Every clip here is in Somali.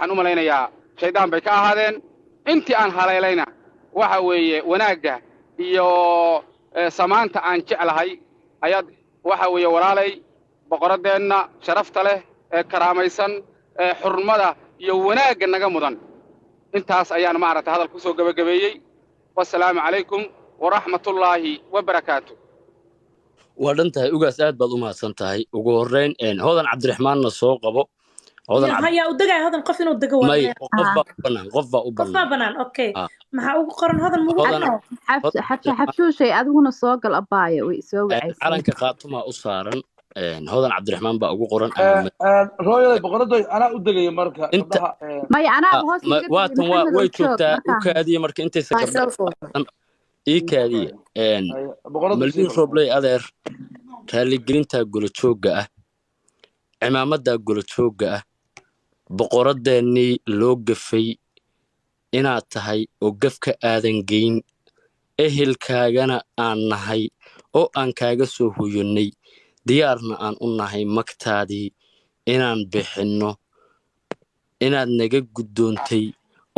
Waxaan u malaynayaa shaydaan bay ka ahaadeen. Intii aan haleelayna waxa weeye wanaagga iyo samaanta aan jeclahay ayaad waxa weeye, walaalay, boqoraddeenna sharafta leh ee karaamaysan ee xurmada iyo wanaagga naga mudan. Intaas ayaan maaragtay hadal ku soo gebagabeeyey. Wasalaamu calaykum waraxmatullaahi wabarakaatu. Waa dhan tahay, Ugaas, aad baad u mahadsan tahay. Ugu horreyn, Hodan Cabdiraxmaanna soo qabo, Hodan. Hayaa u degaya Hodan, qof inuu dego. May, qof baa u bannaan, qof baa u qof baa bannaan. Bannaan, okay. Ah. Maxaa ugu qoran Hodan mugu Hodan. Qorno? Xabshe, Xabshuushay, adiguna soo gal, abaayo, way soo wacaysay. Calanka Khaatumaa u saaran, Hodan Cabdiraxmaan baa ugu qoran. Royal boqoradoy, anaa u degaya marka Inta gabdhaha. Maya, anaaba hoos Ma- iga waa degay. Tan waa Maxamed way oo joog joogtaa u markaa. Kaadiye marka intaysa gabdhaha ii kaadiye. Boqoradu sii Maldiin gal. Robley, adeer, raaligelintaa golo joogga ah, cimaamadaa golo joogga ah, boqoradeennii loo gafay inaad tahay oo gafka aadan geyn, ehelkaagana aan nahay oo aan kaaga soo huyonnay, diyaarna aan u nahay magtaadii inaan bixinno, inaad naga guddoontay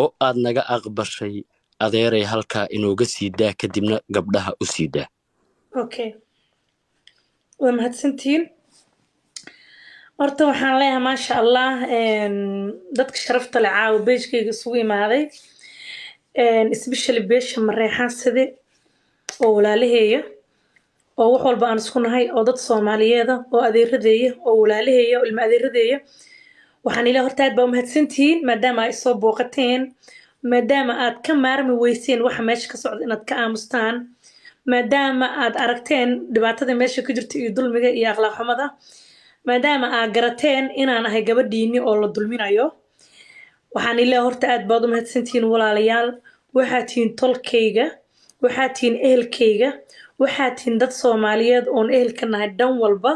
oo aad naga aqbashay, adeeray, halkaa inooga sii daa, kadibna gabdhaha u sii daa. Okay, waa mahadsantihiin. Horta waxaan leeyahay, maasha Allah, dadka sharafta leh caawa page-kayga isugu imaaday, especially beesha Mareexaan side oo walaalaheeya oo wax walba aan isku nahay, oo dad Soomaaliyeeda oo adeeradeeya oo walaalaheeya oo ilma adeeradeeya, waxaan ilaa horta aad baa umahadsantihiin maadaama ay soo booqateen, maadaama aad ka maarmi weyseen waxa meesha ka socda inaad ka aamustaan, maadaama aad aragteen dhibaatada meesha ka jirta iyo dulmiga iyo akhlaaq xumada, maadaama aad garateen inaan ahay gabadhiini oo la dulminayo. Waxaan ilaa horta aad baad u mahadsantihiin, walaalayaal. Waxaad tihiin tolkayga, waxaad tihiin ehelkayga, waxaad tihiin dad Soomaaliyeed oon ehelka nahay dhan walba.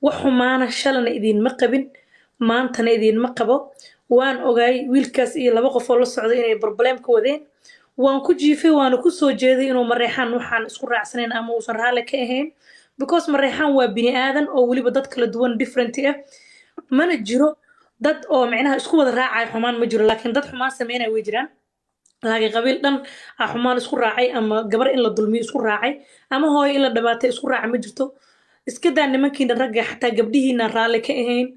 Wax xumaana shalana idiinma qabin, maantana idiinma qabo. Waan ogaay wiilkaas iyo laba qof oo la socda inay problem-ka wadeen. Waan ku jiifay, waana ku soo jeeday inuu Mareexaan waxaan isku raacsanayn ama uusan raalli ka ahayn, because Mareexaan waa bini aadan oo weliba dad kala duwan, different ah. Mana jiro dad oo micnaha isku wada raacaya xumaan, ma jiro, laakiin dad xumaan sameynaya way jiraan. Laakiin qabiil dhan ah xumaan isku raacay ama gabar in la dulmiyo isku raacay ama hooyo in la dhibaatay isku raacay ma jirto. Iska daa nimankiina ragga, xataa gabdhihiina raalli ka ahayn.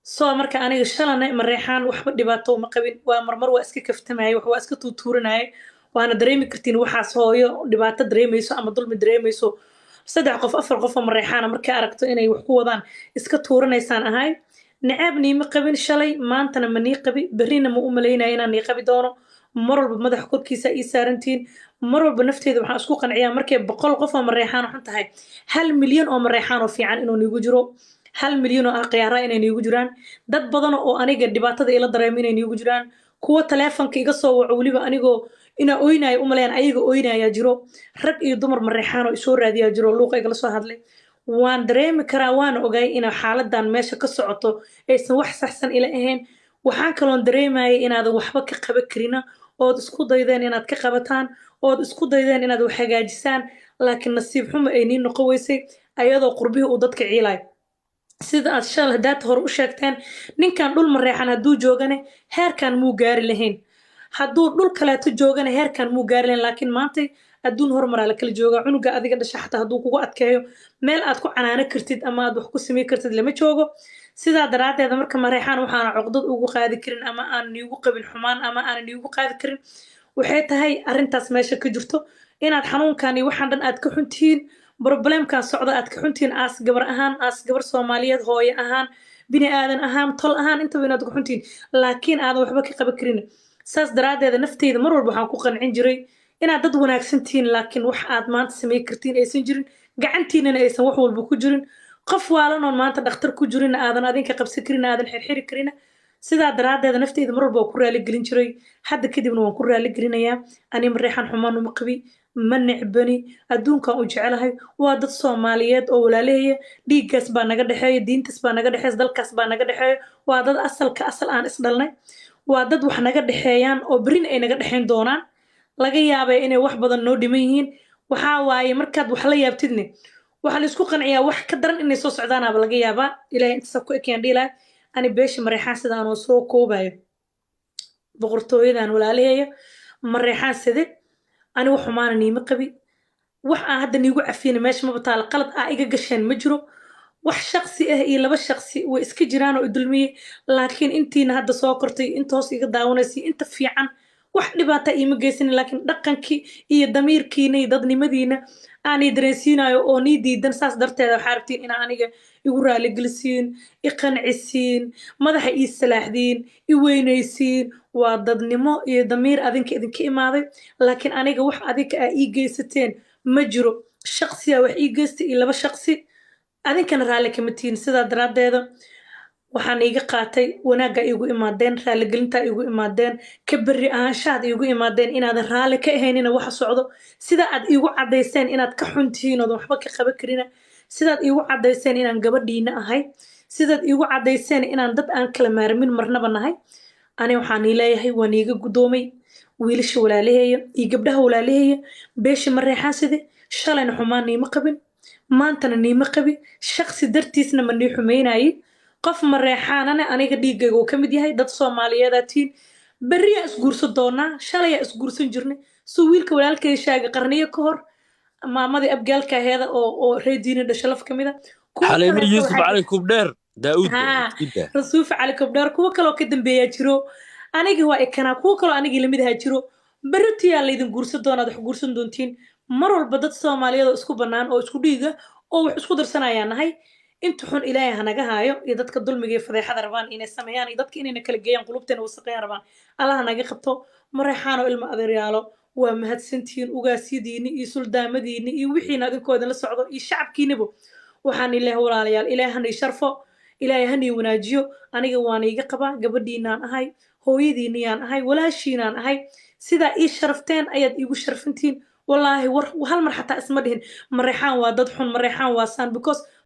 Soo marka aniga shalana Mareexaan waxba dhibaato uma qabin. Waa marmar waa iska kaftamayay, wax waa iska tuutuuranayay, waana dareemi kartiin waxaas. Hooyo dhibaato dareemayso ama dulmi dareemayso, saddex qof, afar qof oo Mareexaana markay aragto inay wax ku wadaan, iska tuuranaysaan ahay. Nacaab niima qabin shalay, maantana ma nii qabi, berrina ma u malaynaya inaan nii qabi doono. Mar walba madaxa korkiisa ii saarantihiin. Mar walba nafteeda waxaan isku qanciyaa markay 100 qof oo Mareexaan xun tahay, 1 milyan oo Mareexaan oo fiican inuu niigu jiro, 1 milyan oo ah khiyaara inay niigu jiraan, dad badan oo aniga dhibaatada ila dareemo inay niigu jiraan, kuwa taleefanka iga soo waco weliba anigoo inaa oynayo umaleeyaan ayaga oynayaa jiro, rag iyo dumar Mareexaan oo isoo raadiyaa jiro, luuqa igala soo hadlay. Waan dareemi karaa, waana ogay inaa xaaladan meesha ka socoto aysan wax saxsan ila ahayn. Waxaan kaloon dareemayay inaadan waxba ka qaban karina, ood isku daydeen inaad ka qabataan, ood isku daydeen inaad wax hagaajisaan, laakiin nasiib xumo ay nii noqon weysay, ayadoo qurbihii uu dadka ciilayo. Sida aad shal hadaata hore u sheegteen, ninkan dhul Mareexan hadduu joogane heerkan muu gaari lahayn, hadduu dhul kaleeto joogana heerkan muu gaari lahayn. Laakiin maanta adduun horumaraa la kala joogaa. Cunuga adiga dhasha xataa hadduu kugu adkeeyo, meel aad ku canaano kartid ama aad wax ku samey kartid lama joogo. Sidaa daraaddeeda marka Mareexaan waxaana coqdad ugu qaadi karin ama aan niigu qabin xumaan ama aanan niigu qaadi karin waxay tahay arrintaas meesha ka jirto, inaad xanuunkan iyo waxaan dhan aad ka xuntihiin, problem-kan socda aad ka xuntihiin, aas gabar ahaan, aas gabar Soomaaliyeed, hooyo ahaan, bini aadan ahaan, tol ahaan, intaba inaad ka xuntihiin, laakiin aadan waxba ka qaban karin. Saas daraaddeeda nafteyda mar walba waxaan ku qancin jiray inaad dad wanaagsan tihiin, laakiin wax aad maanta samey kartiin aysan jirin, gacantiinana aysan wax walba ku jirin, qof waalan oon maanta dhakhtar ku jirin aadan adinka qabsan karin, aadan xirxiri karin. Sidaa daraaddeeda nafteyda mar walba waan ku raali gelin jiray, hadda kadibna waan ku raali gelinayaa. Ani Mareexan xumaan uma qabi, ma necbani, adduunkan u jecelahay. Waa dad Soomaaliyeed oo walaalahaya, dhiiggaas baa naga dhexeeya, diintaas baa naga dhexeeya, dalkaas baa naga dhexeeya. Waa dad asalka asal aan isdhalnay, waa dad wax naga dhexeeyaan oo berrina ay naga dhexeyn doonaan. Laga yaabay inay wax badan noo dhiman yihiin. Waxaa waaye markaad wax la yaabtidne, waxaa la isku qanciyaa wax ka daran inay soo socdaanaaba laga yaabaa. Ilahay intaasa ku ekeen dhihi lahay ani beesha Mareexaan sida anoo soo koobayo. Boqortooyadan walaalaheeya Mareexaan Sade, ani wax xumaana niima qabi, wax aan hadda niigu cafiyana meesha maba taala. Qalad aa iga gasheen ma jiro. Wax shaqsi ah iyo laba shaqsi way iska jiraan oo i dulmiyey, laakiin intiina hadda soo kortay, inta hoos iga daawanaysay, inta fiican, wax dhibaata iima geysanin. Laakiin dhaqankii iyo damiirkiina iyo dadnimadiina aanay dareensiinayo oo nii diidan. Saas darteeda waxaa rabtiin inaa aniga igu raaligelisiin, i qancisiin, madaxa ii salaaxdiin, i weynaysiin. Waa dadnimo iyo damiir adinka idinka imaaday, laakiin aniga wax adinka aa ii geysateen ma jiro. Shaqsiyaa wax ii geystay iyo laba shaqsi, adinkana raalli kama tihiin. Sidaa daraaddeeda waxaan iiga qaatay wanaaggaa iigu imaadeen, raaligelintaa iigu imaadeen, ka berri ahaanshahaad iigu imaadeen, inaadan raalli ka ahaynina waxa socdo. Sida aad iigu caddayseen inaad ka xun tihiin oodan waxba ka qaban karina, sidaad iigu caddayseen inaan gabadhiina ahay, sidaad iigu caddayseen inaan dad aan kala maarmin marnaba nahay, ani waxaan ii leeyahay waan iiga guddoomay. Wiilasha walaalaheeya iyo gabdhaha walaalaheeya, beesha Mareexaan Side, shalayna xumaan niima qabin, maantana niima qabi, shaqsi dartiisna ma nii xumaynayi. Qof Mareexaanana aniga dhiiggayga uu ka mid yahay. Dad Soomaaliyeedaa tihiin, berriyaa isguursan doonaa, shalayaa isguursan jirnay. Suu wiilka walaalkay sheegay, qarniyo ka hor maamadii Abgaalka aheeda oo reediina dhashalaf ka mid a. Kuwo Xaliimo kaleeto Yuusuf waxaa Cali Kubdheer Daa'uud. Haa. Ida. Rasuufi Cali Kobdheer, kuwo kaloo ka dambeeyaa jiro. Anigi waa ikanaa, kuwo kaloo anigii lamid ahaa jiro. Berritiyaa laydin guursan doonaad, wax guursan doontiin. Mar walba dad Soomaaliyeed oo isku bannaan oo isku dhiiga oo wax isku darsanayaa nahay. Inta xun Ilaahay hanaga haayo, iyo dadka dulmiga iyo fadeexada rabaan inay sameeyaan, iyo dadka inayna kala geeyaan, qulubteena wasaqeeyaan rabaan, Allah naga qabto. Mareexaano, ilma adeeryaalo, waa mahadsantihiin. Ugaasyadiinni iyo suldaamadiinni iyo wixiina adinkoo idinla socdo iyo shacabkiiniba, waxaan ilaahay, walaalayaal, Ilaahay hanii sharfo, Ilaahay hanii wanaajiyo. Aniga waan iiga qabaa, gabadhiinaan ahay, hooyadiiniyaan ahay, walaashiinaan ahay. Sidaa ii sharafteen ayaad iigu sharfantihiin. Wallaahi war hal mar xataa isma dhihin Mareexaan waa dad xun, Mareexaan waa saan, because